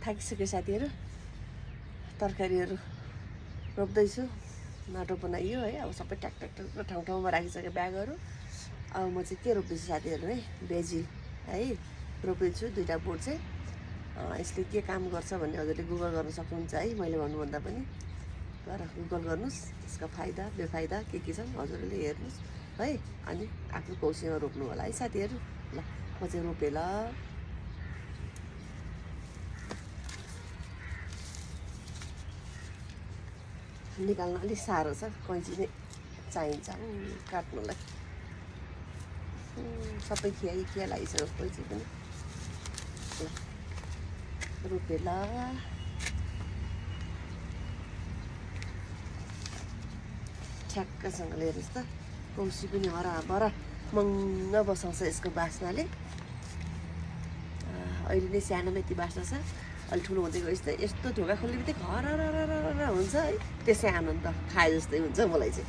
थाकिसक्यो साथीहरू तरकारीहरू रोप्दैछु माटो बनाइयो है अब सबै ट्याक ट्याक ट्याक ठाउँ ठाउँमा राखिसक्यो ब्यागहरू अब म चाहिँ के रोप्दैछु साथीहरू है बेजिल है रोप्दैछु 2टा बोट चाहिँ यसले के काम गर्छ भन्ने हजुरले गुगल गर्न सक्नुहुन्छ है मैले भन्नुभन्दा पनि गएर गुगल गर्नुहोस् यसको फाइदा बेफाइदा के छन् हजुरले हेर्नुहोस् है अनि आफ्नो कौसीमा रोप्नु होला है साथीहरू ल म चाहिँ रोपेँ ल निकाल्न अलिक साह्रो छ कैँची नै चाहिन्छ काट्नुलाई सबै खिया लागिसक्यो कैँची पनि ल रोपेँ ल ठ्याक्कसँगले हेर्नुहोस् त कौसी पनि हराभरा मङ्ग बसाउँछ यसको बास्नाले अहिले नै सानोमा यति बास्ना छ अलि ठुलो हुँदै गएपछि त यस्तो ढोका खोल्ने बित्तिकै हररररर हुन्छ है त्यसै आनन्द खाए जस्तै हुन्छ मलाई चाहिँ